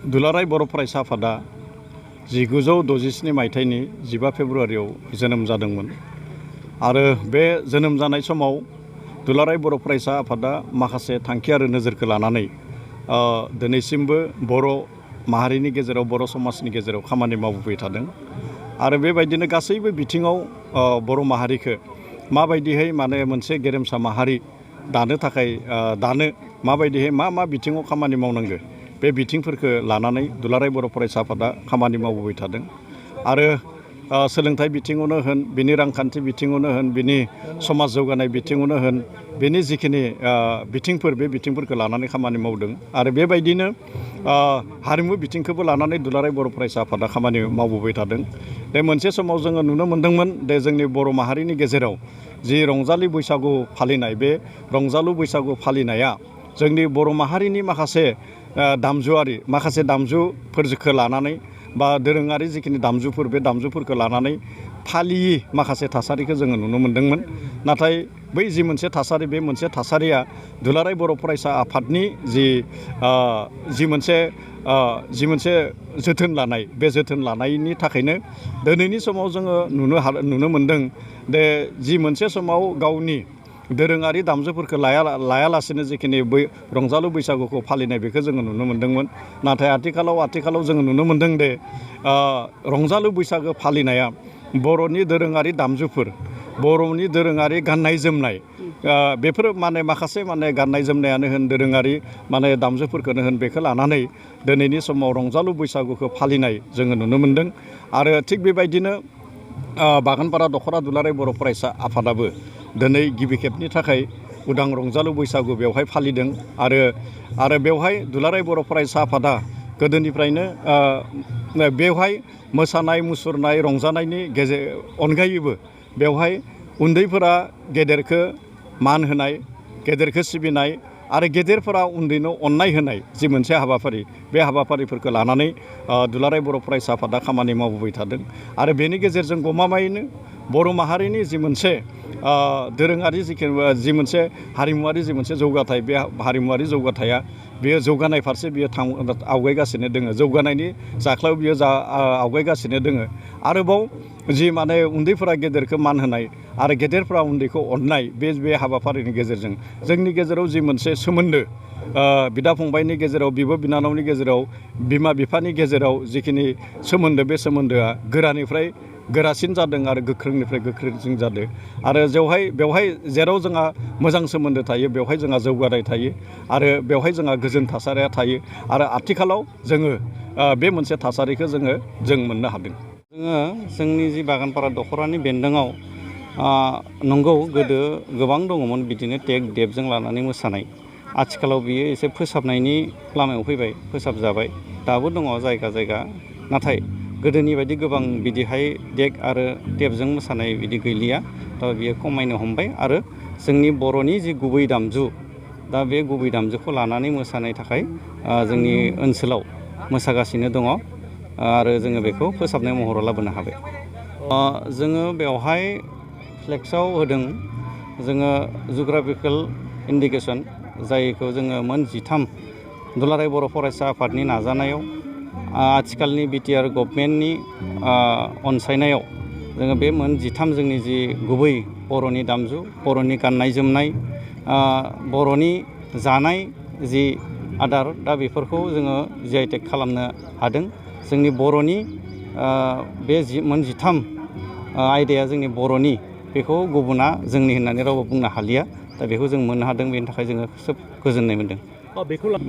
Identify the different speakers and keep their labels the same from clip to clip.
Speaker 1: दुलाराय बर' फरायसा आफादा 1967 मायथाइनि 15 फेब्रुआरियाव जोनोम जादोंमोन आरो बे जोनोम जानाय समाव दुलाराय बर' फरायसा आफादा माखासे थांखि आरो नोजोरखौ लानानै दिनैसिमबो बर' माहारिनि गेजेराव बर' समाजनि गेजेराव खामानि मावबोबाय थादों आरो बेबायदिनो गासैबो बिथिङाव बर' माहारिखौ माबायदिहाय माने मोनसे गेरेमसा माहारि दानो थाखाय माबायदिहाय मा बिथिङाव खामानि मावनांगौ बे बिथिंफोरखौ लानानै दुलाराय बर' फरायसा आफादा खामानि मावबोबाय थादों आरो सोलोंथाइ बिथिङावनो होन बिनि रांखान्थि बिथिङावनो होन बिनि समाज जौगानाय बिथिङावनो होन बिनि जिखिनि बिथिंफोर बे बिथिंफोरखौ लानानै खामानि मावदों आरो बेबायदिनो हारिमु बिथिंखौबो लानानै दुलाराय बर' फरायसा आफादा खामानि मावबोबाय थादों। बे मोनसे समाव जोङो नुनो मोन्दोंमोन दे जोंनि बर' माहारिनि गेजेराव जि रंजालि बैसागु फालिनाय बे रंजालु बैसागु फालिनाया जोंनि बर' माहारिनि माखासे दामजुफोरखौ लानानै बा दोरोङारि जिखिनि दामजुफोर बे दामजुफोरखौ लानानै फालियि माखासे थासारिखौ जोङो नुनो मोन्दोंमोन। नाथाय बै जि मोनसे थासारि बे मोनसे थासारिया दुलाराय बर' फरायसा आफादनि जि मोनसे जोथोन लानाय बे जोथोन लानायनि थाखायनो दिनैनि समाव जोङो नुनो मोन्दों दे जि मोनसे समाव गावनि दोरोङारि दामजुफोरखौ लायालासेनो जिखिनि रंजालु बैसागुखौ फालिनाय बेखौ जोङो नुनो मोन्दोंमोन। नाथाय आथिखालाव जोङो नुनो मोन्दों दे रंजालु बैसागु फालिनाया बर'नि दोरोङारि दामजुफोर बर'नि दोरोङारि गाननाय जोमनाय बेफोर माखासे गाननाय जोमनायानो होन दोरोङारि दामजुफोरखौनो होन बेखौ लानानै दिनैनि समाव रंजालु बैसागुखौ फालिनाय जोङो नुनो मोन्दों आरो थिग बेबायदिनो बागानपारा दख'रा दुलाराय बर' फरायसा आफादाबो दिनै गिबि खेबनि थाखाय उदां रंजालु बैसागु बेवहाय फालिदों आरो बेवहाय दुलाराय बर' फरायसा आफादा गोदोनिफ्रायनो बेवहाय मोसानाय मुसुरनाय रंजानायनि अनगायैबो बेवहाय उन्दैफोरा गेदेरखौ मान होनाय गेदेरखौ सिबिनाय आरो गेदेरफोरा उन्दैनो अननाय होनाय जि मोनसे हाबाफारि बे हाबाफारिफोरखौ लानानै दुलाराय बर' फरायसा आफादा खामानि मावबोबाय थादों आरो बेनि गेजेरजों गमामायैनो बर' माहारिनि जि मोनसे दोरोङारि जि मोनसे हारिमुवारि जि मोनसे जौगाथाय बे हारिमुवारि जौगाथाया बेयो जौगानाय फारसे बियो आवगायगासिनो दोङो जौगानायनि जाख्लायाव बियो आवगायगासिनो दोङो। आरोबाव जि उन्दैफोरा गेदेरखौ मान होनाय आरो गेदेरफोरा उन्दैखौ अननाय बे हाबाफारिनि गेजेरजों जोंनि गेजेराव जि मोनसे सोमोन्दो बिदा फंबायनि गेजेराव बिब' बिनानावनि गेजेराव बिमा बिफानि गेजेराव जिखिनि सोमोन्दो बे सोमोन्दोआ गोरानिफ्राय गोरासिन जादों आरो गोख्रोंनिफ्राय गोख्रोंसिन जादों आरो बेवहाय जेराव जोंहा मोजां सोमोन्दो थायो बेवहाय जोंहा जौगानाय थायो आरो बेवहाय जोंहा गोजोन थासारिया थायो आरो आथिखालाव जोङो बे मोनसे थासारिखौ जों मोननो हादों।
Speaker 2: जोंनि जि बागानपारा दख'रानि बेन्दोङाव नंगौ गोदो गोबां दङमोन बिदिनो देबजों लानानै मोसानाय आथिखालाव बियो एसे फोसाबनायनि लामायाव फैबाय फोसाबजाबाय दाबो दङ जायगा नाथाय गोदोनि बायदि गोबां बिदिहाय देग आरो टेपजों मोसानाय बिदि गैलिया दा बियो खमायनो हमबाय आरो जोंनि बर'नि जि गुबै दामजु दा बे गुबै दामजुखौ लानानै मोसानाय थाखाय जोंनि ओनसोलाव मोसागासिनो दङ आरो जोङो बेखौ फोसाबनाय महराव लाबोनो हाबाय। जोङो बेवहाय फ्लेक्सआव होदों जोङो जुग्राफिकेल इन्डिकेसन जायखौ जोङो मोन 13 दुलाराय बर' फरायसा आफादनि नाजानायाव आथिखालनि बिटिआर गभर्नमेन्टनि अनसायनायाव जोङो बे मोन 13 जोंनि जि गुबै बर'नि दामजु बर'नि गाननाय जोमनाय बर'नि जानाय जि आदार दा बेफोरखौ जोङो GI टेग खालामनो हादों। जोंनि बर'नि बे मोन 13 आयदाया जोंनि बर'नि बेखौ गुबुना जोंनि होननानै रावबो बुंनो हालिया दा बेखौ जों मोननो हादों बेनि थाखाय जोङो खोब गोजोननाय मोनदों।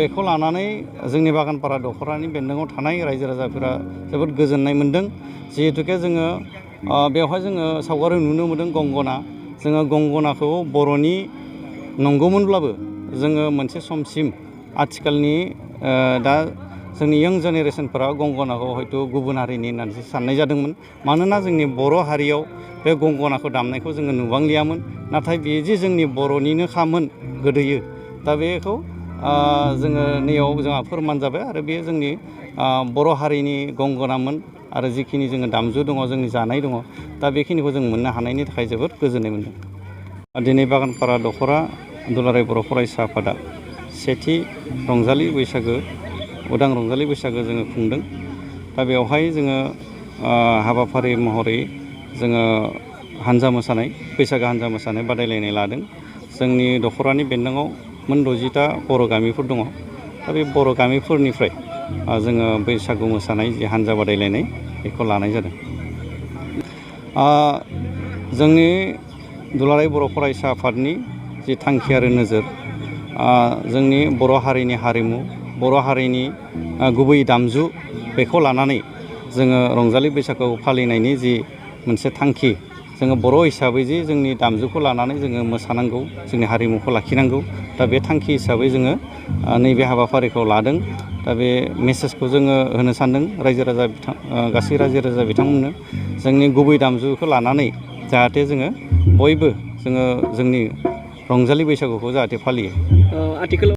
Speaker 2: बेखौ लानानै जोंनि बागानपारा दख'रानि बेन्दोङाव थानाय रायजो राजाफोरा जोबोद गोजोननाय मोन्दों जिहेथुके जोङो बेवहाय जोङो सावगारि नुनो मोन्दों गंगना जोङो गंगनाखौ बर'नि नंगौमोनब्लाबो जोङो मोनसे समसिम आथिखालनि दा जोंनि यंग जेनेरेसनफोरा गंगनाखौ हयथ' गुबुन हारिनि होननानैसो साननाय जादोंमोन मानोना जोंनि बर' हारियाव बे गंगनाखौ दामनायखौ जोङो नुबांलियामोन नाथाय बेयो जे जोंनि बर'निनो खामोन गोदोयो दा बेखौ जोङो नैयाव जोंहा फोरमान जाबाय आरो बेयो जोंनि बर' हारिनि गंगनामोन आरो जिखिनि जोङो दामजु दङ जोंनि जानाय दङ दा बेखिनिखौ जों मोननो हानायनि थाखाय जोबोद गोजोननाय मोनदों। दिनै बागानपारा दख'रा दुलाराय बर' फरायसा आफादा सेथि रंजालि बैसागो उदां रंजालि बैसागो जोङो खुंदों। दा बेवहाय जोङो हाबाफारि महरै जोङो हानजा मोसानाय बैसागो हानजा मोसानाय बादायलायनाय लादों। जोंनि दख'रानि बेन्दोङाव मोन 60टा बर' गामिफोर दङ। दा बे बर' गामिफोरनिफ्राय जोङो बैसागु मोसानाय जि हानजा बादायलायनाय बेखौ लानाय जादों। जोंनि दुलाराय बर' फरायसा आफादनि जि थांखि आरो नोजोर, जोंनि बर' हारिनि हारिमु, बर' हारिनि गुबै दामजु बेखौ लानानै जोङो रंजालि बैसागु फालिनायनि जि मोनसे थांखि, जोङो बर' हिसाबै जि जोंनि दामजुखौ लानानै जोङो मोसानांगौ, जोंनि हारिमुखौ लाखिनांगौ, दा बे थांखि हिसाबै जोङो नैबे हाबाफारिखौ लादों। दा बे मेसेजखौ जोङो होनो सानदों गासै रायजो राजा बिथांमोननो, जोंनि गुबै दामजुखौ लानानै जाहाथे जोङो बयबो जोङो जोंनि रंजालि बैसागुखौ जाहाथे फालियो।
Speaker 3: आथिखालाव